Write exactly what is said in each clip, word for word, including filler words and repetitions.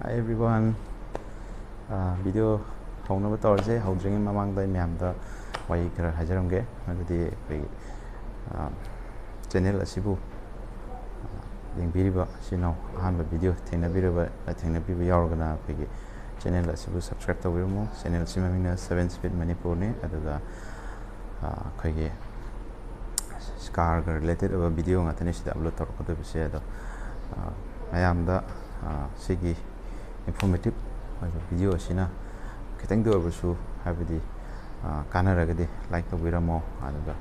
Hi everyone. Video ꯍꯧꯅꯕ ꯇꯧꯔꯁꯦ꯫ ꯍꯧꯗ꯭ꯔꯤꯉꯩ ꯃꯃꯥꯡꯗ ꯑꯩ ꯃꯌꯥꯝꯗ ꯋꯥꯔꯤ ꯈꯔ ꯍꯥꯏꯖꯔꯝꯒꯦ꯫ ꯑꯗꯨꯗꯤ ꯑꯩꯈꯣꯏꯒꯤ ꯆꯦꯅꯦꯜ ꯑꯁꯤꯕꯨ ꯌꯦꯡꯕꯤꯔꯤꯕ ꯏꯆꯤꯟ ꯏꯅꯥꯎ, ꯑꯍꯥꯟꯕ ꯚꯤꯗꯤꯑꯣ ꯊꯦꯡꯅꯕꯤꯔꯕ, ꯊꯦꯡꯅꯕꯤꯕ ꯌꯥꯎꯔꯒꯅ ꯑꯩꯈꯣꯏꯒꯤ ꯆꯦꯅꯦꯜ ꯑꯁꯤꯕꯨ ꯁꯕꯁꯀ꯭ꯔꯥꯏꯕ ꯇꯧꯕꯤꯔꯝꯃꯨ꯫ ꯆꯦꯅꯦꯜ ꯑꯁꯤ ꯃꯃꯤꯡꯅ Seven Speed Manipurꯅꯤ꯫ ꯑꯗꯨꯒ ꯑꯩꯈꯣꯏꯒꯤ ꯀꯥꯔꯒ ꯔꯤꯂꯦꯇꯦꯠ ꯑꯣꯏꯕ ꯚꯤꯗꯤꯑꯣ ꯉꯥꯛꯇꯅꯤ ꯁꯤꯗ ꯑꯞꯂꯣꯗ ꯇꯧꯔꯛꯀꯗꯣꯏꯕꯁꯦ꯫ ꯑꯗꯣ ꯃꯌꯥꯝꯗ ꯁꯤꯒꯤ ꯏꯟꯐꯣꯔꯃꯦꯇꯤꯞ ꯑꯣꯏꯕ ꯚꯤꯗꯤꯑꯣ ꯑꯁꯤꯅ ꯈꯤꯇꯪꯗ ꯑꯣꯏꯔꯕꯁꯨ, ꯍꯥꯏꯕꯗꯤ ꯀꯥꯟꯅꯔꯒꯗꯤ ꯂꯥꯏꯛ ꯇꯧꯕꯤꯔꯝꯃꯣ꯫ ꯑꯗꯨꯒ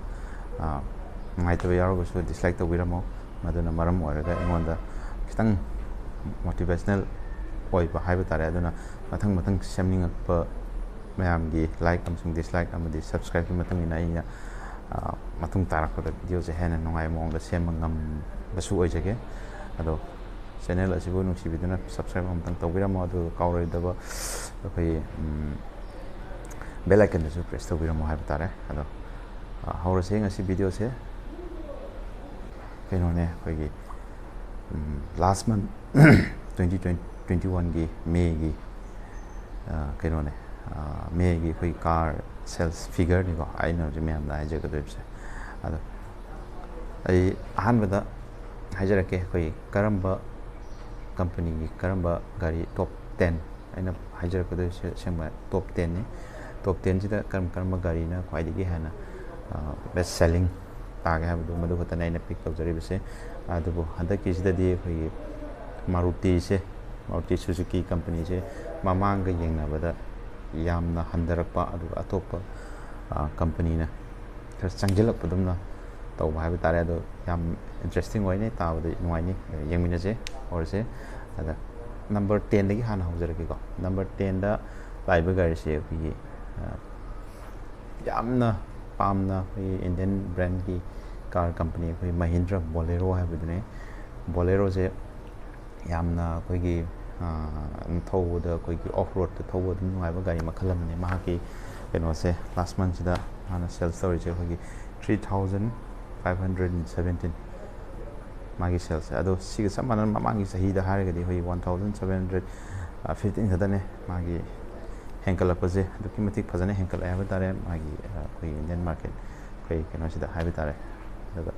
ꯅꯨꯡꯉꯥꯏꯇꯕ ꯌꯥꯎꯔꯒꯁꯨ ꯗꯤꯁꯂꯥꯏꯛ ꯇꯧꯕꯤꯔꯝꯃꯣ꯫ ꯃꯗꯨꯅ ꯃꯔꯝ ꯑꯣꯏꯔꯒ ꯑꯩꯉꯣꯟꯗ ꯈꯤꯇꯪ ꯃꯣꯇꯤꯚꯦꯁꯅꯦꯜ ꯑꯣꯏꯕ ꯍꯥꯏꯕ ꯇꯥꯔꯦ꯫ ꯑꯗꯨꯅ ꯃꯊꯪ ꯃꯊꯪ ꯁꯦꯝꯅꯤꯡꯉꯛꯄ ꯃꯌꯥꯝꯒꯤ ꯂꯥꯏꯛ ꯑꯃꯁꯨꯡ ꯗꯤꯁꯂꯥꯏꯛ ꯑꯃꯗꯤ ꯁꯕꯁꯀ꯭ꯔꯥꯏꯕꯀꯤ ꯃꯇꯨꯡ ꯏꯟꯅ ꯑꯩꯅ ꯃꯇꯨꯡ ꯇꯥꯔꯛꯄꯗ ꯚꯤꯗꯤꯑꯣꯁꯦ ꯍꯦꯟꯅ ꯅꯨꯡꯉꯥꯏꯕ ꯃꯑꯣꯡꯗ ꯁꯦꯝꯕ ꯉꯝꯕꯁꯨ ꯑꯣꯏꯖꯒꯦ꯫ ꯑꯗꯣ ꯆꯦꯅꯦꯜ ꯑꯁꯤꯕꯨ ꯅꯨꯡꯁꯤꯕꯤꯗꯨꯅ ꯁꯕꯁꯀ꯭ꯔꯥꯏꯕ ꯑꯃꯨꯛꯇꯪ ꯇꯧꯕꯤꯔꯝꯃꯣ꯫ ꯑꯗꯨꯒ ꯀꯥꯎꯔꯣꯏꯗꯕ ꯑꯩꯈꯣꯏꯒꯤ ꯕꯦꯜ ꯑꯥꯏꯀꯟꯗꯁꯨ ꯄ꯭ꯔꯦꯁ ꯇꯧꯕꯤꯔꯝꯃꯣ ꯍꯥꯏꯕ ꯇꯥꯔꯦ꯫ ꯑꯗꯣ ꯍꯧꯔꯁꯦ ꯉꯁꯤ ꯚꯤꯗꯤꯑꯣꯁꯦ꯫ ꯀꯩꯅꯣꯅꯦ, ꯑꯩꯈꯣꯏꯒꯤ last month twenty twenty twenty oneꯒꯤ ꯃꯦꯒꯤ ꯀꯩꯅꯣꯅꯦ, ꯃꯦꯒꯤ ꯑꯩꯈꯣꯏ car sales figureꯅꯤꯀꯣ ꯑꯩꯅ ꯍꯧꯖꯤꯛ ꯃꯌꯥꯝꯗ ꯍꯥꯏꯖꯒꯗꯣꯏꯕꯁꯦ꯫ ꯑꯗꯣ ꯑꯩ ꯑꯍꯥꯟꯕꯗ ꯍꯥꯏꯖꯔꯛꯀꯦ, ꯑꯩꯈꯣꯏ ꯀꯔꯝꯕ ꯀꯝꯄꯅꯤꯒꯤ ꯀꯔꯝꯕ ꯒꯥꯔꯤ top ten, ꯑꯩꯅ ꯍꯥꯏꯖꯔꯛꯀꯗꯣꯏꯁꯦ ꯑꯁꯦꯡꯕ top tenꯅꯤ꯫ Top tenꯁꯤꯗ ꯀꯔꯝ ꯀꯔꯝꯕ ꯒꯥꯔꯤꯅ ꯈ꯭ꯋꯥꯏꯗꯒꯤ ꯍꯦꯟꯅ best selling ꯇꯥꯒꯦ ꯍꯥꯏꯕꯗꯨ ꯃꯗꯨ ꯈꯛꯇꯅꯦ ꯑꯩꯅ ꯄꯤꯛ ꯇꯧꯖꯔꯤꯕꯁꯦ꯫ ꯑꯗꯨꯕꯨ ꯍꯟꯗꯛꯀꯤꯁꯤꯗꯗꯤ ꯑꯩꯈꯣꯏꯒꯤ ꯃꯥꯔꯨꯇꯤꯁꯦ, ꯃꯥꯔꯨꯇꯤ ꯁꯨꯖꯨꯀꯤ ꯀꯝꯄꯅꯤꯁꯦ ꯃꯃꯥꯡꯒ ꯌꯦꯡꯅꯕꯗ ꯌꯥꯝꯅ ꯍꯟꯊꯔꯛꯄ, ꯑꯗꯨꯒ ꯑꯇꯣꯞꯄ ꯀꯝꯄꯅꯤꯅ ꯈꯔ ꯆꯪꯁꯤꯜꯂꯛꯄꯗꯧꯅ ꯇꯧꯕ ꯍꯥꯏꯕ ꯇꯥꯔꯦ꯫ ꯑꯗꯣ ꯌꯥꯝ ꯏꯟꯇꯔꯦꯁꯇꯤꯡ ꯑꯣꯏꯅꯤ, ꯇꯥꯕꯗ ꯅꯨꯡꯉꯥꯏꯅꯤ꯫ ꯌꯦꯡꯃꯤꯟꯅꯁꯦ꯫ ꯍꯧꯔꯁꯦ꯫ ꯑꯗ number tenꯗꯒꯤ ꯍꯥꯟꯅ ꯍꯧꯖꯔꯛꯀꯦꯀꯣ꯫ Number tenꯗ ꯂꯥꯛꯏꯕ ꯒꯥꯔꯤꯁꯦ ꯑꯩꯈꯣꯏꯒꯤ ꯌꯥꯝꯅ ꯄꯥꯝꯅ ꯑꯩꯈꯣꯏꯒꯤ Indian brandꯀꯤ car company ꯑꯩꯈꯣꯏ Mahindra Bolero ꯍꯥꯏꯕꯗꯨꯅꯦ꯫ Boleroꯁꯦ ꯌꯥꯝꯅ ꯑꯩꯈꯣꯏꯒꯤ ꯊꯧꯕꯗ, ꯑꯩꯈꯣꯏꯒꯤ off roadꯇ ꯊꯧꯕ ꯑꯗꯨꯝ ꯅꯨꯡꯉꯥꯏꯕ ꯒꯥꯔꯤ ꯃꯈꯜ ꯑꯃꯅꯤ꯫ ꯃꯍꯥꯛꯀꯤ ꯀꯩꯅꯣꯁꯦ last monthꯁꯤꯗ ꯃꯥꯅ sales ꯇꯧꯔꯤꯁꯦ ꯑꯩꯈꯣꯏꯒꯤ three thousand five hundred and seventeen ꯃꯥꯒꯤ ꯁꯦꯜꯁꯦ꯫ ꯑꯗꯣ ꯁꯤꯒ ꯆꯞ ꯃꯥꯟꯅꯅ ꯃꯃꯥꯡꯒꯤ ꯆꯍꯤꯗ ꯍꯥꯏꯔꯒꯗꯤ ꯑꯩꯈꯣꯏꯒꯤ one thousand seven hundred fifteen ꯈꯛꯇꯅꯦ ꯃꯥꯒꯤ ꯍꯦꯟꯒꯠꯂꯛꯄꯁꯦ꯫ ꯑꯗꯨꯛꯀꯤ ꯃꯇꯤꯛ ꯐꯖꯅ ꯍꯦꯟꯒꯠꯂꯛꯑꯦ ꯍꯥꯏꯕ ꯇꯥꯔꯦ ꯃꯥꯒꯤ, ꯑ, ꯑꯩꯈꯣꯏꯒꯤ ꯏꯟꯗꯤꯌꯟ ꯃꯥꯔꯀꯦꯠ ꯑꯩꯈꯣꯏ ꯀꯩꯅꯣꯁꯤꯗ ꯍꯥꯏꯕ ꯇꯥꯔꯦ꯫ ꯑꯗꯨꯒ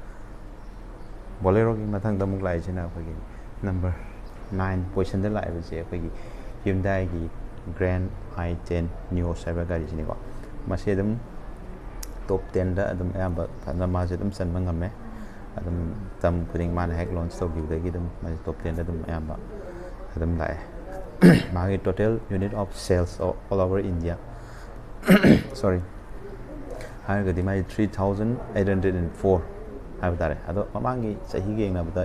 ꯕꯣꯂꯦꯔꯣꯒꯤ ꯃꯊꯪꯗ ꯑꯃꯨꯛ ꯂꯥꯛꯏꯁꯤꯅ ꯑꯩꯈꯣꯏꯒꯤ ꯅꯝꯕꯔ ꯅꯥꯏꯟ ꯄꯣꯖꯤꯁꯟꯗ ꯂꯥꯛꯏꯕꯁꯦ ꯑꯩꯈꯣꯏꯒꯤ ꯍ꯭ꯌꯨꯟꯗꯥꯏꯒꯤ ꯒ꯭ꯔꯦꯟ ꯑꯥꯏ ꯇꯦꯟ ꯅꯤꯑꯣꯁ ꯍꯥꯏꯕ ꯒꯥꯔꯤꯁꯤꯅꯤꯀꯣ꯫ ꯃꯁꯤ ꯑꯗꯨꯝ ꯇꯣꯞ ꯇꯦꯟꯗ ꯑꯗꯨꯝ ꯑꯌꯥꯝꯕ ꯐꯖꯅ ꯃꯥꯁꯦ ꯑꯗꯨꯝ ꯆꯟꯕ ꯉꯝꯃꯦ꯫ ꯑꯗꯨꯝ ꯇꯝ ꯈꯨꯗꯤꯡ ꯃꯥꯅ ꯍꯦꯛ ꯂꯣꯟꯁ ꯇꯧꯈꯤꯕꯗꯒꯤ ꯑꯗꯨꯝ ꯃꯥꯁꯦ ꯇꯣꯞ ꯇꯦꯟꯗ ꯑꯗꯨꯝ ꯑꯌꯥꯝꯕ ꯑꯗꯨꯝ ꯂꯥꯛꯑꯦ꯫ ꯃꯥꯒꯤ total unit of sales all over India, sorry, ꯍꯥꯏꯔꯒꯗꯤ ꯃꯥꯒꯤ three thousand eight hundred and four ꯍꯥꯏꯕ ꯇꯥꯔꯦ꯫ ꯑꯗꯣ ꯃꯃꯥꯡꯒꯤ ꯆꯍꯤꯒ ꯌꯦꯡꯅꯕꯗ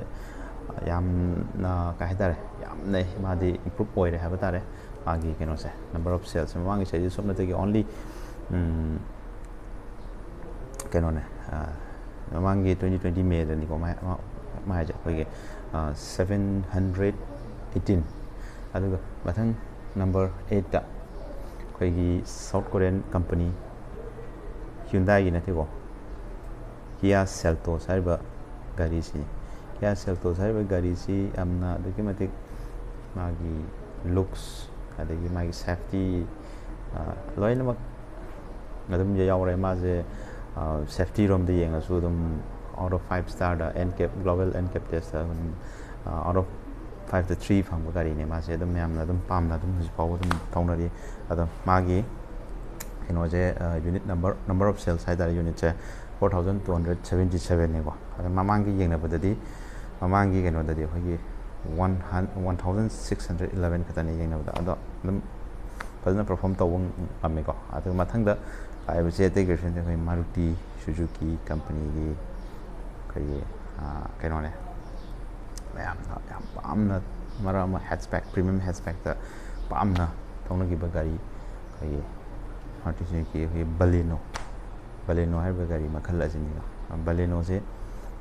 ꯌꯥꯝꯅ ꯀꯩ ꯍꯥꯏꯇꯥꯔꯦ, ꯌꯥꯝꯅ ꯃꯥꯗꯤ ꯏꯝꯄ꯭ꯔꯨꯞ ꯑꯣꯏꯔꯦ ꯍꯥꯏꯕ ꯇꯥꯔꯦ꯫ ꯃꯥꯒꯤ ꯀꯩꯅꯣꯁꯦ, number of salesꯁꯦ ꯃꯃꯥꯡꯒꯤ ꯆꯍꯤꯗ ꯁꯨꯞꯅꯇꯒꯤ only, ꯎꯝ, ꯀꯩꯅꯣꯅꯦ, ꯑ, ꯃꯃꯥꯡꯒꯤ ꯇ꯭ꯋꯦꯟꯇꯤ ꯇ꯭ꯋꯦꯟꯇꯤ ꯃꯦꯗꯅꯤꯀꯣ ꯃꯥ, ꯃꯥ, ꯃꯥ ꯍꯥꯏꯁꯦ ꯑꯩꯈꯣꯏꯒꯤ, ꯑ, ꯁꯕꯦꯟ ꯍꯟꯗ꯭ꯔꯦꯠ ꯑꯩꯠꯇꯤꯟ꯫ ꯑꯗꯨꯒ ꯃꯊꯪ ꯅꯝꯕꯔ ꯑꯩꯠꯇ ꯑꯩꯈꯣꯏꯒꯤ ꯁꯥꯎꯠ ꯀꯣꯔꯤꯌꯟ ꯀꯝꯄꯅꯤ ꯍ꯭ꯌꯨꯟꯗꯥꯏꯒꯤ ꯅꯠꯇꯦꯀꯣ, ꯀꯤꯌꯥ ꯁꯦꯜꯇꯣꯁ ꯍꯥꯏꯔꯤꯕ ꯒꯥꯔꯤꯁꯤꯅꯤ꯫ ꯀꯤꯌꯥ ꯁꯦꯜꯇꯣꯁ ꯍꯥꯏꯔꯤꯕ ꯒꯥꯔꯤꯁꯤ ꯌꯥꯝꯅ ꯑꯗꯨꯛꯀꯤ ꯃꯇꯤꯛ ꯃꯥꯒꯤ ꯂꯨꯛꯁ, ꯑꯗꯒꯤ ꯃꯥꯒꯤ ꯁꯦꯐꯇꯤ, ꯑ, ꯂꯣꯏꯅꯃꯛ ꯑꯗꯨꯝ ꯌꯥꯎꯔꯦ꯫ ꯃꯥꯁꯦ, ꯑ, ꯁꯦꯐꯇꯤ ꯔꯣꯝꯗ ꯌꯦꯡꯉꯁꯨ ꯑꯗꯨꯝ out of five starꯗ NCAP, global NCAP testꯇ ꯑꯗꯨꯝ, ꯑ, out of fiveꯇ three ꯐꯪꯕ ꯒꯥꯔꯤꯅꯦ꯫ ꯃꯥꯁꯦ ꯑꯗꯨꯝ ꯃꯌꯥꯝꯅ ꯑꯗꯨꯝ ꯄꯥꯝꯅ ꯑꯗꯨꯝ ꯍꯧꯖꯤꯛ ꯐꯥꯎꯕ ꯑꯗꯨꯝ ꯊꯧꯅꯔꯤ꯫ ꯑꯗꯣ ꯃꯥꯒꯤ ꯀꯩꯅꯣꯁꯦ, ꯑ, unit number, number of sales ꯍꯥꯏ ꯇꯥꯔꯦ, unitꯁꯦ four thousand two hundred seventy sevenꯅꯦꯀꯣ꯫ ꯑꯗꯣ ꯃꯃꯥꯡꯒꯤ ꯌꯦꯡꯅꯕꯗꯗꯤ, ꯃꯃꯥꯡꯒꯤ ꯀꯩꯅꯣꯗꯗꯤ ꯑꯩꯈꯣꯏꯒꯤ one hun-, one thousand six hundred eleven ꯈꯛꯇꯅꯦ ꯌꯦꯡꯅꯕꯗ꯫ ꯑꯗꯣ ꯑꯗꯨꯝ ꯐꯖꯅ perform ꯇꯧꯕ ꯉꯝꯃꯤꯀꯣ꯫ ꯑꯗꯨꯒ ꯃꯊꯪꯗ ꯂꯥꯛꯏꯕꯁꯦ ꯑꯇꯩ ꯀꯔꯤꯁꯨ ꯅꯠꯇꯦ, ꯑꯩꯈꯣꯏ ꯃꯥꯔꯨꯇꯤ ꯁꯨꯖꯨꯀꯤ ꯀꯝꯄꯅꯤꯒꯤ ꯑꯩꯈꯣꯏꯒꯤ, ꯑ, ꯀꯩꯅꯣꯅꯦ, ꯃꯌꯥꯝꯅ ꯌꯥꯝ ꯄꯥꯝꯅ, ꯃꯔꯛ ꯑꯃ hatchback, premium hatchbackꯇ ꯄꯥꯝꯅ ꯊꯧꯅꯈꯤꯕ ꯒꯥꯔꯤ, ꯑꯩꯈꯣꯏꯒꯤ ꯃꯥꯔꯨꯇꯤ ꯁꯨꯖꯨꯀꯤ ꯑꯩꯈꯣꯏꯒꯤ ꯕꯂꯦꯅꯣ, ꯕꯂꯦꯅꯣ ꯍꯥꯏꯔꯤꯕ ꯒꯥꯔꯤ ꯃꯈꯜ ꯑꯁꯤꯅꯤꯀꯣ꯫ ꯕꯂꯦꯅꯣꯁꯦ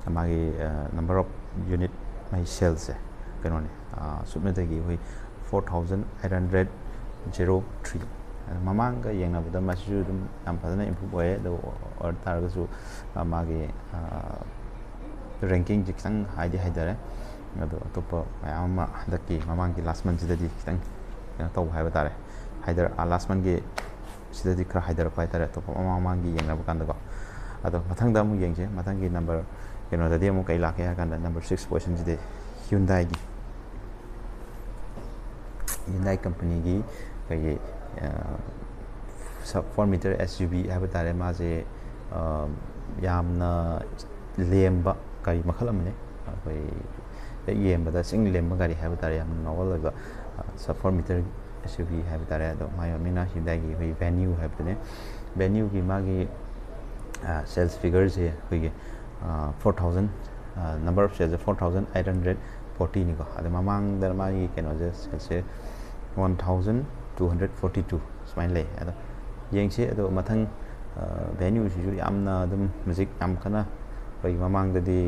ꯃꯥꯒꯤ, ꯑ, number of unit, ꯃꯥꯒꯤ salesꯁꯦ ꯀꯩꯅꯣꯅꯦ, ꯑ, ꯁꯨꯞꯅꯇꯒꯤ ꯑꯩꯈꯣꯏ four thousand eight hundred zero three꯫ ꯃꯃꯥꯡꯒ ꯌꯦꯡꯅꯕꯗ ꯃꯁꯤꯁꯨ ꯑꯗꯨꯝ ꯌꯥꯝ ꯐꯖꯅ improve ꯑꯣꯏꯌꯦ꯫ ꯑꯗꯨ ꯑꯣꯏ ꯇꯥꯔꯒꯁꯨ, ꯑ, ꯃꯥꯒꯤ, ꯑ, ꯔꯦꯡꯀꯤꯡꯁꯦ ꯈꯤꯇꯪ ꯍꯥꯏꯗꯤ ꯍꯩꯊꯔꯦ꯫ ꯑꯗꯣ ꯑꯇꯣꯞꯄ ꯃꯌꯥꯝ ꯑꯃ ꯍꯟꯗꯛꯀꯤ ꯃꯃꯥꯡꯒꯤ ꯂꯥꯁ ꯃꯟꯁꯤꯗꯗꯤ ꯈꯤꯇꯪ ꯀꯩꯅꯣ ꯇꯧꯕ ꯍꯥꯏꯕ ꯇꯥꯔꯦ, ꯍꯥꯏꯗꯔ ꯂꯥꯁ ꯃꯟꯒꯤ ꯁꯤꯗꯗꯤ ꯈꯔ ꯍꯥꯏꯗꯔꯛꯄ ꯍꯥꯏꯇꯥꯔꯦ, ꯑꯇꯣꯞꯄ ꯃꯃꯥꯡ ꯃꯃꯥꯡꯒꯤ ꯌꯦꯡꯅꯕ ꯀꯥꯟꯗꯀꯣ꯫ ꯑꯗꯣ ꯃꯊꯪꯗ ꯑꯃꯨꯛ ꯌꯦꯡꯁꯦ, ꯃꯊꯪꯒꯤ ꯅꯝꯕꯔ ꯀꯩꯅꯣꯗꯗꯤ ꯑꯃꯨꯛ ꯀꯩ ꯂꯥꯛꯀꯦ ꯍꯥꯏ ꯀꯥꯟꯗ, ꯅꯝꯕꯔ ꯁꯤꯛꯁ ꯄꯣꯖꯤꯁꯟꯁꯤꯗꯤ ꯍ꯭ꯌꯨꯟꯗꯥꯏꯒꯤ ꯍ꯭ꯌꯨꯟꯗꯥꯏ ꯀꯝꯄꯅꯤꯒꯤ ꯑꯩꯈꯣꯏꯒꯤ four metre S U V ꯍꯥꯏꯕ ꯇꯥꯔꯦ꯫ ꯃꯥꯁꯦ ꯌꯥꯝꯅ ꯂꯦꯝꯕ ꯒꯥꯔꯤ ꯃꯈꯜ ꯑꯃꯅꯤ꯫ ꯑꯩꯈꯣꯏ ꯍꯦꯛ ꯌꯦꯡꯕꯗ ꯆꯤꯡ ꯂꯦꯝꯕ ꯒꯥꯔꯤ ꯍꯥꯏꯕ ꯇꯥꯔꯦ, ꯌꯥꯝꯅ ꯅꯣꯕꯜ ꯑꯣꯏꯕ four metre S U V ꯍꯥꯏꯕ ꯇꯥꯔꯦ꯫ ꯑꯗꯣ ꯃꯥꯒꯤ ꯃꯃꯤꯡꯅ ꯍ꯭ꯌꯨꯟꯗꯥꯏꯒꯤ ꯑꯩꯈꯣꯏꯒꯤ ꯚꯦꯅ꯭ꯌꯨ ꯍꯥꯏꯕꯗꯨꯅꯦ꯫ ꯚꯦꯅ꯭ꯌꯨꯒꯤ ꯃꯥꯒꯤ ꯁꯦꯜꯁ ꯐꯤꯒꯔꯁꯦ ꯑꯩꯈꯣꯏꯒꯤ ꯐꯣꯔ ꯊꯥꯎꯖꯟ, ꯅꯝꯕꯔ ꯑꯣꯐ ꯁꯦꯜꯁꯦ ꯐꯣꯔ ꯊꯥꯎꯖꯟ ꯑꯩꯠ ꯍꯟꯗ꯭ꯔꯦꯠ ꯐꯣꯔꯇꯤꯅꯤꯀꯣ꯫ ꯑꯗꯣ ꯃꯃꯥꯡꯗ ꯃꯥꯒꯤ ꯀꯩꯅꯣꯁꯦ, ꯁꯦꯜꯁꯦ one thousand two hundred forty two ꯁꯨꯃꯥꯏꯅ ꯂꯩ꯫ ꯑꯗꯣ ꯌꯦꯡꯁꯤ꯫ ꯑꯗꯣ ꯃꯊꯪ ꯚꯦꯅ꯭ꯌꯨꯁꯤꯁꯨ ꯌꯥꯝꯅ ꯑꯗꯨꯝ ꯃ꯭ꯌꯨꯖꯤꯛ ꯌꯥꯝ ꯀꯟꯅ, ꯑꯩꯈꯣꯏ ꯃꯃꯥꯡꯗꯗꯤ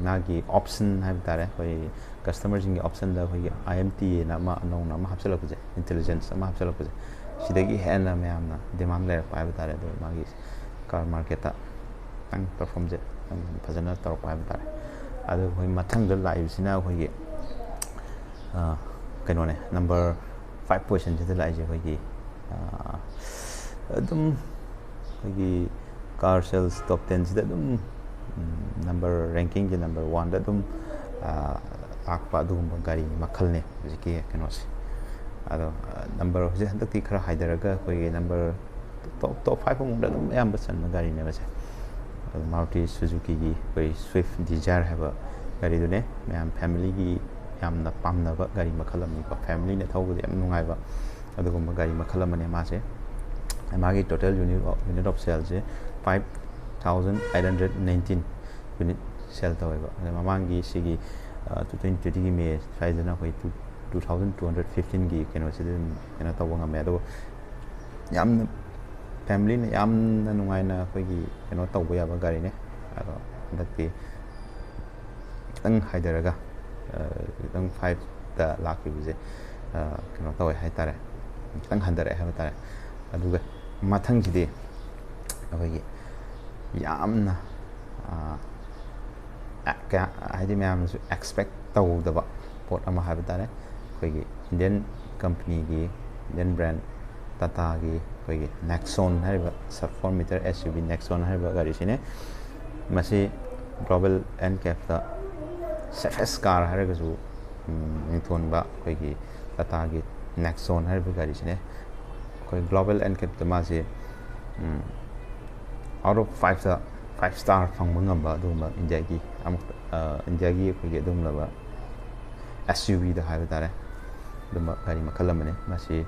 ꯃꯥꯒꯤ ꯑꯣꯞꯁꯟ ꯍꯥꯏꯕ ꯇꯥꯔꯦ, ꯑꯩꯈꯣꯏ ꯀꯁꯇꯃꯔꯁꯤꯡꯒꯤ ꯑꯣꯞꯁꯟꯗ ꯑꯩꯈꯣꯏꯒꯤ ꯑꯥꯏ ꯑꯦꯝ ꯇꯤ ꯑꯅ ꯑꯃ ꯑꯅꯧꯅ ꯑꯃ ꯍꯥꯞꯆꯤꯜꯂꯛꯄꯁꯦ, ꯏꯟꯇꯦꯂꯤꯖꯦꯟꯁ ꯑꯃ ꯍꯥꯞꯆꯤꯜꯂꯛꯄꯁꯦ, ꯁꯤꯗꯒꯤ ꯍꯦꯟꯅ ꯃꯌꯥꯝꯅ ꯗꯤꯃꯥꯟ ꯂꯩꯔꯛꯄ ꯍꯥꯏꯕ ꯇꯥꯔꯦ꯫ ꯑꯗꯣ ꯃꯥꯒꯤ ꯀꯥꯔ ꯃꯥꯔꯀꯦꯠꯇ ꯈꯤꯇꯪ ꯄꯔꯐꯣꯝꯁꯦ ꯈꯤꯇꯪ ꯐꯖꯅ ꯇꯧꯔꯛꯄ ꯍꯥꯏꯕ ꯇꯥꯔꯦ꯫ ꯑꯗꯣ ꯑꯩꯈꯣꯏ ꯃꯊꯪꯗ ꯂꯥꯛꯏꯕꯁꯤꯅ ꯑꯩꯈꯣꯏꯒꯤ ꯀꯩꯅꯣꯅꯦ, ꯅꯝꯕꯔ ꯐꯥꯏꯚ ꯄꯣꯖꯤꯁꯟꯁꯤꯗ ꯂꯥꯛꯏꯁꯦ ꯑꯩꯈꯣꯏꯒꯤ ꯑꯗꯨꯝ ꯑꯩꯈꯣꯏꯒꯤ ꯀꯥꯔ ꯁꯦꯜꯁ ꯇꯣꯞ ꯇꯦꯟꯁꯤꯗ ꯑꯗꯨꯝ ꯅꯝꯕꯔ, ꯔꯦꯡꯀꯤꯡꯁꯦ ꯅꯝꯕꯔ ꯋꯥꯟꯗ ꯑꯗꯨꯝ ꯂꯥꯛꯄ ꯑꯗꯨꯒꯨꯝꯕ ꯒꯥꯔꯤ ꯃꯈꯜꯅꯦ ꯍꯧꯖꯤꯛꯀꯤ ꯀꯩꯅꯣꯁꯦ꯫ ꯑꯗꯣ ꯅꯝꯕꯔ ꯍꯧꯖꯤꯛ ꯍꯟꯗꯛꯇꯤ ꯈꯔ ꯍꯥꯏꯊꯔꯒ ꯑꯩꯈꯣꯏꯒꯤ ꯅꯝꯕꯔ ꯇꯣꯞ ꯇꯣꯞ ꯐꯥꯏꯚ ꯑꯃꯨꯛꯇ ꯑꯗꯨꯝ ꯑꯌꯥꯝꯕ ꯆꯟꯕ ꯒꯥꯔꯤꯅꯦꯕꯁꯦ꯫ ꯑꯗꯣ ꯃꯥꯔꯨꯇꯤ ꯁꯨꯖꯨꯀꯤꯒꯤ ꯑꯩꯈꯣꯏ ꯁ꯭ꯋꯤꯐ ꯗꯤꯖꯥꯌꯔ ꯍꯥꯏꯕ ꯒꯥꯔꯤꯗꯨꯅꯦ꯫ ꯃꯌꯥꯝ ꯐꯦꯃꯤꯂꯤꯒꯤ ꯌꯥꯝꯅ ꯄꯥꯝꯅꯕ ꯒꯥꯔꯤ ꯃꯈꯜ ꯑꯃꯅꯤꯀꯣ꯫ ꯐꯦꯃꯤꯂꯤꯅ ꯊꯧꯕꯗ ꯌꯥꯝ ꯅꯨꯡꯉꯥꯏꯕ ꯑꯗꯨꯒꯨꯝꯕ ꯒꯥꯔꯤ ꯃꯈꯜ ꯑꯃꯅꯦ ꯃꯥꯁꯦ꯫ ꯃꯥꯒꯤ ꯇꯣꯇꯦꯜ ꯌꯨꯅꯤꯠ, ꯌꯨꯅꯤꯠ ꯑꯣꯐ ꯁꯦꯜꯁꯦ five thousand eight hundred nineteen unit sale ꯇꯧꯋꯦꯕ꯫ ꯑꯗ ꯃꯃꯥꯡꯒꯤ ꯁꯤꯒꯤ ꯇꯨ ꯊꯥꯎꯖꯟ ꯇ꯭ꯋꯦꯟꯇꯤꯒꯤ ꯃꯦ ꯁ꯭ꯋꯥꯏꯗꯅ ꯑꯩꯈꯣꯏ two, two thousand two hundred ꯐꯤꯐꯇꯤꯟꯒꯤ ꯀꯩꯅꯣꯁꯤꯗ ꯑꯗꯨꯝ ꯀꯩꯅꯣ ꯇꯧꯕ ꯉꯝꯃꯦ꯫ ꯑꯗꯨꯒ ꯌꯥꯝꯅ ꯐꯦꯃꯤꯂꯤꯅ ꯌꯥꯝꯅ ꯅꯨꯡꯉꯥꯏꯅ ꯑꯩꯈꯣꯏꯒꯤ ꯀꯩꯅꯣ ꯇꯧꯕ ꯌꯥꯕ ꯒꯥꯔꯤꯅꯦ꯫ ꯑꯗꯣ ꯍꯟꯗꯛꯇꯤ ꯈꯤꯇꯪ ꯍꯥꯏꯊꯔꯒ, ꯈꯤꯇꯪ ꯐꯥꯏꯚꯇ ꯂꯥꯛꯈꯤꯕꯁꯦ ꯀꯩꯅꯣ ꯇꯧꯋꯦ ꯍꯥꯏꯇꯥꯔꯦ, ꯈꯤꯇꯪ ꯍꯟꯊꯔꯛꯑꯦ ꯍꯥꯏꯕ ꯇꯥꯔꯦ꯫ ꯑꯗꯨꯒ ꯃꯊꯪꯁꯤꯗꯤ ꯑꯩꯈꯣꯏꯒꯤ ꯌꯥꯝꯅ ꯀꯌꯥ ꯍꯥꯏꯗꯤ ꯃꯌꯥꯝꯅꯁꯨ ꯑꯦꯛꯁꯄꯦꯛ ꯇꯧꯗꯕ ꯄꯣꯠ ꯑꯃ ꯍꯥꯏꯕ ꯇꯥꯔꯦ꯫ ꯑꯩꯈꯣꯏꯒꯤ ꯏꯟꯗꯤꯌꯟ ꯀꯝꯄꯅꯤꯒꯤ, ꯏꯟꯗꯤꯌꯟ ꯕ꯭ꯔꯥꯟ ꯇꯥꯇꯥꯒꯤ ꯑꯩꯈꯣꯏꯒꯤ ꯅꯦꯛꯁꯣꯟ ꯍꯥꯏꯔꯤꯕ sub four metre S U V Nexon ꯍꯥꯏꯔꯤꯕ ꯒꯥꯔꯤꯁꯤꯅꯦ꯫ ꯃꯁꯤ global N cap safest car ꯍꯥꯏꯔꯒꯁꯨ ꯃꯤꯡꯊꯣꯟꯕ ꯑꯩꯈꯣꯏꯒꯤ ꯇꯥꯇꯥꯒꯤ ꯅꯦꯛꯁꯣꯟ ꯍꯥꯏꯔꯤꯕ ꯒꯥꯔꯤꯁꯤꯅꯦ꯫ ꯑꯩꯈꯣꯏ ꯒ꯭ꯂꯣꯕꯦꯜ ꯑꯦꯟ ꯀꯦꯞꯇ ꯃꯥꯁꯦ ꯑꯥꯎꯠ ꯑꯣꯐ ꯐꯥꯏꯚꯇ ꯐꯥꯏꯚ ꯁ꯭ꯇꯥꯔ ꯐꯪꯕ ꯉꯝꯕ ꯑꯗꯨꯒꯨꯝꯕ ꯏꯟꯗꯤꯌꯥꯒꯤ ꯑꯃꯨꯛ ꯏꯟꯗꯤꯌꯥꯒꯤ ꯑꯩꯈꯣꯏꯒꯤ ꯑꯗꯨꯒꯨꯝꯂꯕ ꯑꯦꯁ ꯌꯨ ꯚꯤꯗ ꯍꯥꯏꯕ ꯇꯥꯔꯦ, ꯑꯗꯨꯝꯕ ꯒꯥꯔꯤ ꯃꯈꯜ ꯑꯃꯅꯤ꯫ ꯃꯁꯤ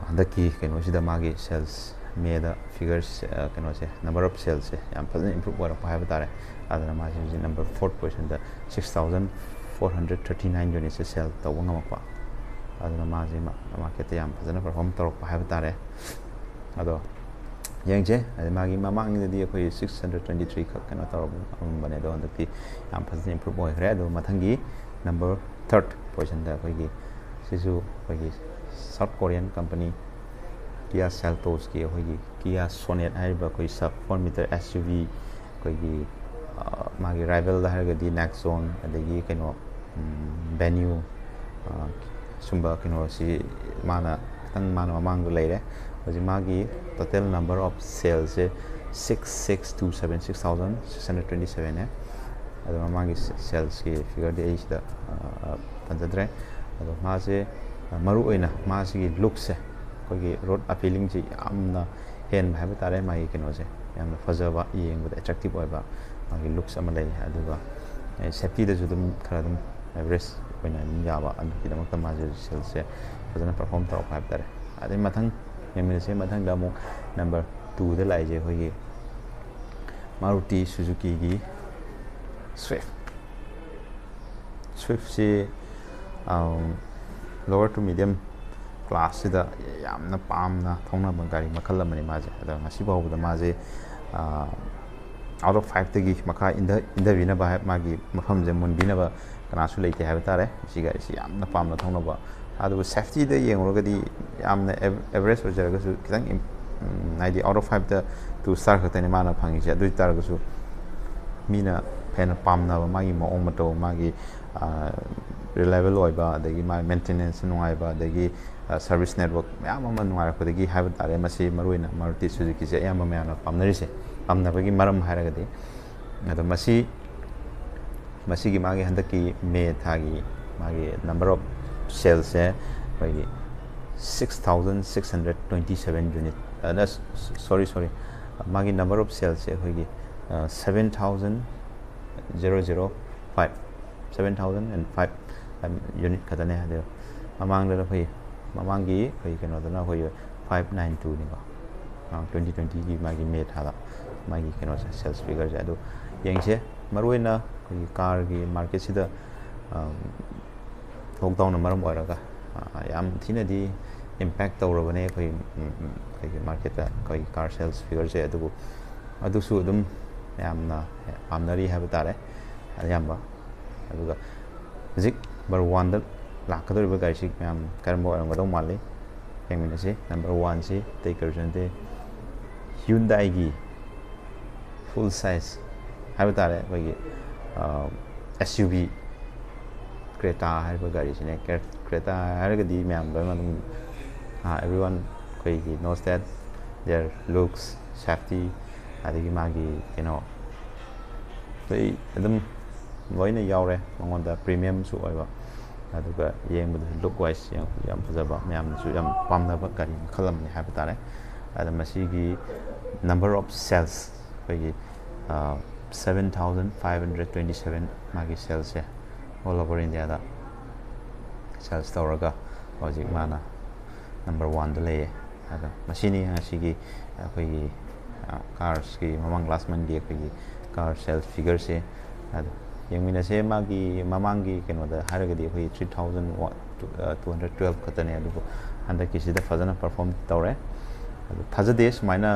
ꯍꯟꯗꯛꯀꯤ ꯀꯩꯅꯣꯁꯤꯗ ꯃꯥꯒꯤ ꯁꯦꯜꯁ ꯃꯦꯗ ꯐꯤꯒꯔꯁ ꯀꯩꯅꯣꯁꯦ, ꯅꯝꯕꯔ ꯑꯣꯐ ꯁꯦꯜꯁꯦ ꯌꯥꯝ ꯐꯖꯅ ꯏꯝꯄ꯭ꯔꯨꯞ ꯑꯣꯏꯔꯛꯄ ꯍꯥꯏꯕ ꯇꯥꯔꯦ꯫ ꯑꯗꯨꯅ ꯃꯥꯁꯤ ꯍꯧꯖꯤꯛ ꯅꯝꯕꯔ ꯐꯣꯔꯠ ꯄꯣꯖꯤꯁꯟꯗ six thousand four hundred thirty nine ꯌꯨꯅꯤꯠꯁꯦ ꯁꯦꯜ ꯇꯧꯕ ꯉꯝꯃꯛꯄ꯫ ꯑꯗꯨꯅ ꯃꯥꯁꯤ ꯃꯥꯔꯀꯦꯠꯇ ꯌꯥꯝ ꯐꯖꯅ ꯄꯔꯐꯣꯝ ꯇꯧꯔꯛꯄ ꯍꯥꯏꯕ ꯇꯥꯔꯦ꯫ ꯑꯗꯣ ꯌꯦꯡꯁꯦ꯫ ꯑꯗꯩ ꯃꯥꯒꯤ ꯃꯃꯥꯡꯒꯤꯗꯗꯤ ꯑꯩꯈꯣꯏ ꯁꯤꯛꯁ ꯍꯟꯗ꯭ꯔꯦꯠ ꯇ꯭ꯋꯦꯟꯇꯤ ꯊ꯭ꯔꯤ ꯈꯛ ꯀꯩꯅꯣ ꯇꯧꯔꯝꯕꯅꯦ, ꯑꯗꯣ ꯍꯟꯗꯛꯇꯤ ꯌꯥꯝ ꯐꯖꯅ ꯏꯝꯄ꯭ꯔꯨꯞ ꯑꯣꯏꯈ꯭ꯔꯦ꯫ ꯑꯗꯣ ꯃꯊꯪꯒꯤ ꯅꯝꯕꯔ ꯊꯥꯔꯠ ꯄꯣꯖꯤꯁꯟꯗ ꯑꯩꯈꯣꯏꯒꯤ ꯁꯤꯁꯨ ꯑꯩꯈꯣꯏꯒꯤ ꯁꯥꯎꯠ ꯀꯣꯔꯤꯌꯟ ꯀꯝꯄꯅꯤ ꯀꯤꯌꯥ ꯁꯦꯜꯇꯣꯁꯀꯤ ꯑꯩꯈꯣꯏꯒꯤ ꯀꯤꯌꯥ ꯁꯣꯅꯦꯠ ꯍꯥꯏꯔꯤꯕ ꯑꯩꯈꯣꯏ sub four metre S U V, ꯑꯩꯈꯣꯏꯒꯤ ꯃꯥꯒꯤ ꯔꯥꯏꯕꯦꯜꯗ ꯍꯥꯏꯔꯒꯗꯤ ꯅꯦꯛꯁꯣꯟ, ꯑꯗꯒꯤ ꯀꯩꯅꯣ ꯕꯦꯅ꯭ꯌꯨ, ꯁꯨꯝꯕ ꯀꯩꯅꯣꯁꯤ ꯃꯥꯅ ꯈꯤꯇꯪ, ꯃꯥꯅ ꯃꯃꯥꯡꯗ ꯂꯩꯔꯦ꯫ ꯍꯧꯖꯤꯛ ꯃꯥꯒꯤ ꯇꯣꯇꯦꯜ ꯅꯝꯕꯔ ꯑꯣꯐ ꯁꯦꯜꯁꯦ six six two seven, six thousand six hundred twenty ꯁꯕꯦꯟꯅꯦ꯫ ꯑꯗꯣ ꯃꯃꯥꯡꯒꯤ ꯁꯦꯜꯁꯀꯤ ꯐꯤꯒꯔꯗꯤ ꯑꯩ ꯁꯤꯗ ꯄꯟꯖꯗ꯭ꯔꯦ꯫ ꯑꯗꯣ ꯃꯥꯁꯦ ꯃꯔꯨ ꯑꯣꯏꯅ ꯃꯥꯁꯤꯒꯤ ꯂꯨꯛꯁꯦ, ꯑꯩꯈꯣꯏꯒꯤ ꯔꯣꯗ ꯑꯄꯤꯂꯤꯡꯁꯤ ꯌꯥꯝꯅ ꯍꯦꯟꯕ ꯍꯥꯏꯕ ꯇꯥꯔꯦ꯫ ꯃꯥꯒꯤ ꯀꯩꯅꯣꯁꯦ ꯌꯥꯝꯅ ꯐꯖꯕ, ꯌꯦꯡꯕꯗ ꯑꯦꯇ꯭ꯔꯦꯛꯇꯤꯞ ꯑꯣꯏꯕ ꯃꯥꯒꯤ ꯂꯨꯛꯁ ꯑꯃ ꯂꯩ꯫ ꯑꯗꯨꯒ ꯁꯦꯐꯇꯤꯗꯁꯨ ꯑꯗꯨꯝ ꯈꯔ ꯑꯗꯨꯝ ꯑꯦꯚꯔꯦꯖ ꯑꯣꯏꯅ ꯑꯗꯨꯝ ꯌꯥꯕ, ꯑꯗꯨꯒꯤꯗꯃꯛꯇ ꯃꯥꯁꯦ ꯁꯦꯜꯁꯦ ꯐꯖꯅ ꯄꯔꯐꯣꯝ ꯇꯧꯔꯛꯄ ꯍꯥꯏꯕ ꯇꯥꯔꯦ꯫ ꯑꯗꯩ ꯃꯊꯪ ꯌꯦꯡꯃꯤꯟꯅꯁꯦ꯫ ꯃꯊꯪꯗ ꯑꯃꯨꯛ ꯅꯝꯕꯔ ꯇꯨꯗ ꯂꯥꯛꯏꯁꯦ ꯑꯩꯈꯣꯏꯒꯤ Maruti ꯁꯨꯖꯨꯀꯤꯒꯤ swift. ꯁ꯭ꯋꯤꯐꯁꯤ lower to medium classꯁꯤꯗ ꯌꯥꯝꯅ ꯄꯥꯝꯅ ꯊꯧꯅꯕ ꯒꯥꯔꯤ ꯃꯈꯜ ꯑꯃꯅꯤ ꯃꯥꯁꯦ꯫ ꯑꯗꯣ ꯉꯁꯤ ꯐꯥꯎꯕꯗ ꯃꯥꯁꯦ ꯑꯥꯎꯠ ꯑꯣꯐ ꯐꯥꯏꯚꯇꯒꯤ ꯃꯈꯥ ꯏꯟꯊ-, ꯏꯟꯊꯕꯤꯅꯕ ꯍꯥꯏ-, ꯃꯥꯒꯤ ꯃꯐꯝꯁꯦ ꯃꯨꯟꯕꯤꯅꯕ ꯀꯅꯥꯁꯨ ꯂꯩꯇꯦ ꯍꯥꯏꯕ ꯇꯥꯔꯦ꯫ ꯁꯤ ꯒꯥꯔꯤꯁꯤ ꯌꯥꯝꯅ ꯄꯥꯝꯅ ꯊꯧꯅꯕ꯫ ꯑꯗꯨꯕꯨ ꯁꯦꯐꯇꯤꯗ ꯌꯦꯡꯉꯨꯔꯒꯗꯤ ꯌꯥꯝꯅ ꯑꯦꯚ-, ꯑꯦꯚꯔꯦꯖ ꯑꯣꯏꯖꯔꯒꯁꯨ ꯈꯤꯇꯪ ꯏꯝ-, ꯎꯝ, ꯍꯥꯏꯗꯤ ꯑꯥꯎꯠ ꯑꯣꯐ ꯐꯥꯏꯚꯇ ꯇꯨ ꯁ꯭ꯇꯥꯔ ꯈꯛꯇꯅꯤ ꯃꯥꯅ ꯐꯪꯉꯤꯁꯦ꯫ ꯑꯗꯨ ꯑꯣꯏ ꯇꯥꯔꯒꯁꯨ ꯃꯤꯅ ꯍꯦꯟꯅ ꯄꯥꯝꯅꯕ, ꯃꯥꯒꯤ ꯃꯑꯣꯡ ꯃꯇꯧ, ꯃꯥꯒꯤ ꯔꯤꯂꯥꯏꯕꯜ ꯑꯣꯏꯕ, ꯑꯗꯒꯤ ꯃꯥꯒꯤ ꯃꯦꯟꯇꯦꯅꯦꯟꯁ ꯅꯨꯡꯉꯥꯏꯕ, ꯑꯗꯒꯤ ꯁꯔꯚꯤꯁ ꯅꯦꯠꯋꯥꯔꯛ ꯃꯌꯥꯝ ꯑꯃ ꯅꯨꯡꯉꯥꯏꯔꯛꯄꯗꯒꯤ ꯍꯥꯏꯕ ꯇꯥꯔꯦ, ꯃꯁꯤ ꯃꯔꯨꯑꯣꯏꯅ ꯃꯥꯔꯨꯇꯤ ꯁꯨꯖꯨꯀꯤꯁꯦ ꯑꯌꯥꯝꯕ ꯃꯌꯥꯝꯅ ꯄꯥꯝꯅꯔꯤꯁꯦ꯫ ꯄꯥꯝꯅꯕꯒꯤ ꯃꯔꯝ ꯍꯥꯏꯔꯒꯗꯤ, ꯑꯗꯣ ꯃꯁꯤ, ꯃꯁꯤꯒꯤ ꯃꯥꯒꯤ ꯍꯟꯗꯛꯀꯤ ꯃꯦ ꯊꯥꯒꯤ ꯃꯥꯒꯤ number of salesꯁꯦ ꯑꯩꯈꯣꯏꯒꯤ six thousand six hundred twenty seven unit, sorry sorry, ꯃꯥꯒꯤ number of salesꯁꯦ ꯑꯩꯈꯣꯏꯒꯤ seven thousand zero zero five, seven thousand and five unit ꯈꯛꯇꯅꯦ꯫ ꯑꯗꯣ ꯃꯃꯥꯡꯗꯅ ꯑꯩꯈꯣꯏ, ꯃꯃꯥꯡꯒꯤ ꯑꯩꯈꯣꯏ ꯀꯩꯅꯣꯗꯅ ꯑꯩꯈꯣꯏ five nine twoꯅꯤꯀꯣ꯫ ꯃꯃꯥꯡ twenty twentyꯒꯤ ꯃꯥꯒꯤ ꯃꯦ ꯊꯥꯗ ꯃꯥꯒꯤ ꯀꯩꯅꯣꯁꯦ, sales figureꯁꯦ꯫ ꯑꯗꯨ ꯌꯦꯡꯁꯦ, ꯃꯔꯨꯑꯣꯏꯅ ꯑꯩꯈꯣꯏꯒꯤ carꯒꯤ marketꯁꯤꯗ lockdownꯅ ꯃꯔꯝ ꯑꯣꯏꯔꯒ ꯌꯥꯝ ꯊꯤꯅꯗꯤ impact ꯇꯧꯔꯕꯅꯦ ꯑꯩꯈꯣꯏ, ꯑꯩꯈꯣꯏꯒꯤ marketꯇ ꯑꯩꯈꯣꯏꯒꯤ car sales figureꯁꯦ꯫ ꯑꯗꯨꯕꯨ ꯑꯗꯨꯁꯨ ꯑꯗꯨꯝ ꯌꯥꯝꯅ ꯄꯥꯝꯅꯔꯤ ꯍꯥꯏꯕ ꯇꯥꯔꯦ ꯑꯌꯥꯝꯕ꯫ ꯑꯗꯨꯒ ꯍꯧꯖꯤꯛ number oneꯗ ꯂꯥꯛꯀꯗꯧꯔꯤꯕ ꯒꯥꯔꯤꯁꯤ ꯃꯌꯥꯝ ꯀꯔꯝꯕ ꯑꯣꯏꯔꯝꯒꯗꯧ ꯃꯥꯜꯂꯤ? ꯌꯦꯡꯃꯤꯟꯅꯁꯤ꯫ Number oneꯁꯤ ꯑꯇꯩ ꯀꯔꯤꯁꯨ ꯅꯠꯇꯦ, Hyundaiꯒꯤ full size ꯍꯥꯏꯕ ꯇꯥꯔꯦ, ꯑꯩꯈꯣꯏꯒꯤ SUV Creta ꯍꯥꯏꯔꯤꯕ ꯒꯥꯔꯤꯁꯤꯅꯦ꯫ Creta ꯍꯥꯏꯔꯒꯗꯤ ꯃꯌꯥꯝ ꯂꯣꯏꯅꯃꯛ ꯑꯗꯨꯝ, everyone ꯑꯩꯈꯣꯏꯒꯤ knows that their looks, safety, ꯑꯗꯒꯤ ꯃꯥꯒꯤ ꯀꯩꯅꯣ, ꯑꯇꯩ ꯑꯗꯨꯝ ꯂꯣꯏꯅ ꯌꯥꯎꯔꯦ ꯃꯉꯣꯟꯗ꯫ Premiumꯁꯨ ꯑꯣꯏꯕ, ꯑꯗꯨꯒ ꯌꯦꯡꯕꯗꯁꯨ look wise ꯌꯥꯝ ꯐꯖꯕ, ꯃꯌꯥꯝꯅꯁꯨ ꯌꯥꯝ ꯄꯥꯝꯅꯕ ꯒꯥꯔꯤ ꯃꯈꯜ ꯑꯃꯅꯤ ꯍꯥꯏꯕ ꯇꯥꯔꯦ꯫ ꯑꯗ ꯃꯁꯤꯒꯤ number of sales ꯑꯩꯈꯣꯏꯒꯤ seven thousand five hundred twenty seven ꯃꯥꯒꯤ salesꯁꯦ all over Indiaꯗ sales ꯇꯧꯔꯒ ꯍꯧꯖꯤꯛ ꯃꯥꯅ number oneꯗ ꯂꯩꯌꯦ꯫ ꯑꯗꯣ ꯃꯁꯤꯅꯤ ꯉꯁꯤꯒꯤ ꯑꯩꯈꯣꯏꯒꯤ carsꯀꯤ ꯃꯃꯥꯡ last monthꯒꯤ ꯑꯩꯈꯣꯏꯒꯤ car sales figureꯁꯦ꯫ ꯑꯗꯣ ꯌꯦꯡꯃꯤꯟꯅꯁꯦ꯫ ꯃꯥꯒꯤ ꯃꯃꯥꯡꯒꯤ ꯀꯩꯅꯣꯗ ꯍꯥꯏꯔꯒꯗꯤ ꯑꯩꯈꯣꯏꯒꯤ three thousand two hundred twelve ꯈꯛꯇꯅꯦ, ꯑꯗꯨꯕꯨ ꯍꯟꯗꯛꯀꯤꯁꯤꯗ ꯐꯖꯅ perform ꯇꯧꯔꯦ꯫ ꯑꯗꯨ ꯊꯥꯖꯗꯦ ꯁꯨꯃꯥꯏꯅ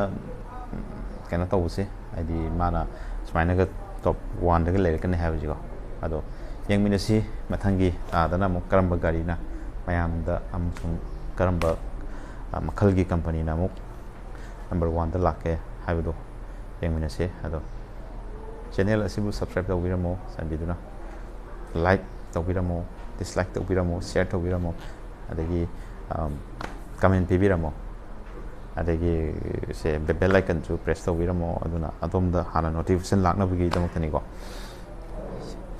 ꯀꯩꯅꯣ ꯇꯧꯕꯁꯦ, ꯍꯥꯏꯗꯤ ꯃꯥꯅ ꯁꯨꯃꯥꯏꯅꯒ top oneꯗꯒ ꯂꯩꯔꯛꯀꯅꯤ ꯍꯥꯏꯕꯁꯤꯀꯣ꯫ ꯑꯗꯣ ꯌꯦꯡꯃꯤꯟꯅꯁꯤ ꯃꯊꯪꯒꯤ ꯊꯥꯗꯅ ꯑꯃꯨꯛ ꯀꯔꯝꯕ ꯒꯥꯔꯤꯅ ꯃꯌꯥꯝꯗ ꯑꯃꯁꯨꯡ ꯀꯔꯝꯕ ꯃꯈꯜꯒꯤ companyꯅ ꯑꯃꯨꯛ number oneꯗ ꯂꯥꯛꯀꯦ ꯍꯥꯏꯕꯗꯣ ꯌꯦꯡꯃꯤꯟꯅꯁꯤ꯫ ꯑꯗꯣ ꯆꯦꯅꯦꯜ ꯑꯁꯤꯕꯨ ꯁꯕꯁꯀ꯭ꯔꯥꯏꯕ ꯇꯧꯕꯤꯔꯝꯃꯣ, ꯆꯥꯟꯕꯤꯗꯨꯅ꯫ ꯂꯥꯏꯛ ꯇꯧꯕꯤꯔꯝꯃꯣ, ꯗꯤꯁꯂꯥꯏꯛ ꯇꯧꯕꯤꯔꯝꯃꯣ, ꯁꯤꯌꯔ ꯇꯧꯕꯤꯔꯝꯃꯣ, ꯑꯗꯒꯤ ꯀꯃꯦꯟ ꯄꯤꯕꯤꯔꯝꯃꯣ꯫ ꯑꯗꯒꯤ ꯁꯦ ꯕꯦꯜ ꯑꯥꯏꯀꯟꯁꯨ ꯄ꯭ꯔꯦꯁ ꯇꯧꯕꯤꯔꯝꯃꯣ꯫ ꯑꯗꯨꯅ ꯑꯗꯣꯝꯗ ꯍꯥꯟꯅ ꯅꯣꯇꯤꯐꯤꯀꯦꯁꯟ ꯂꯥꯛꯅꯕꯒꯤꯗꯃꯛꯇꯅꯤꯀꯣ꯫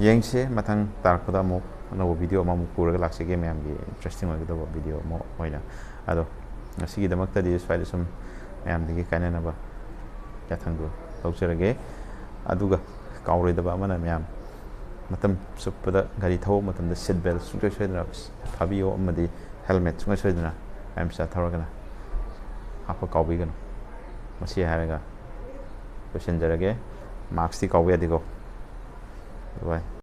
ꯌꯦꯡꯁꯦ, ꯃꯊꯪ ꯇꯥꯔꯛꯄꯗ ꯑꯃꯨꯛ ꯑꯅꯧꯕ ꯚꯤꯗꯤꯑꯣ ꯑꯃꯃꯨꯛ ꯄꯨꯔꯒ ꯂꯥꯛꯆꯒꯦ, ꯃꯌꯥꯝꯒꯤ ꯏꯟꯇꯔꯦꯁꯇꯤꯡ ꯑꯣꯏꯒꯗꯧꯕ ꯚꯤꯗꯤꯑꯣ ꯑꯃ ꯑꯣꯏꯅ꯫ ꯑꯗꯣ ꯉꯁꯤꯒꯤꯗꯃꯛꯇꯗꯤ ꯁ꯭ꯋꯥꯏꯗ ꯁꯨꯝ ꯃꯌꯥꯝꯗꯒꯤ ꯀꯥꯏꯅꯅꯕ ꯌꯥꯊꯪꯗꯨ ꯂꯧꯖꯔꯒꯦ꯫ ꯑꯗꯨꯒ ꯀꯥꯎꯔꯣꯏꯗꯕ ꯑꯃꯅ, ꯃꯌꯥꯝ ꯃꯇꯝ ꯆꯨꯞꯄꯗ ꯒꯥꯔꯤ ꯊꯧꯕ ꯃꯇꯝꯗ ꯁꯤꯠ ꯕꯦꯜ ꯁꯨꯡꯁꯣꯏ ꯁꯣꯏꯗꯅ ꯐꯥꯕꯤꯌꯣ, ꯑꯃꯗꯤ ꯍꯦꯜꯃꯦꯠ ꯁꯨꯡꯁꯣꯏ ꯁꯣꯏꯗꯅ ꯃꯌꯥꯝ ꯆꯥ ꯊꯧꯔꯒꯅ ꯍꯥꯞꯄ ꯀꯥꯎꯕꯤꯒꯅꯨ꯫ ꯃꯁꯤ ꯍꯥꯏꯔꯒ ꯂꯣꯏꯁꯤꯟꯖꯔꯒꯦ꯫ ꯃꯥꯛꯁꯇꯤ ꯀꯥꯎꯕ ꯌꯥꯗꯦꯀꯣ꯫ ꯕꯥꯏ꯫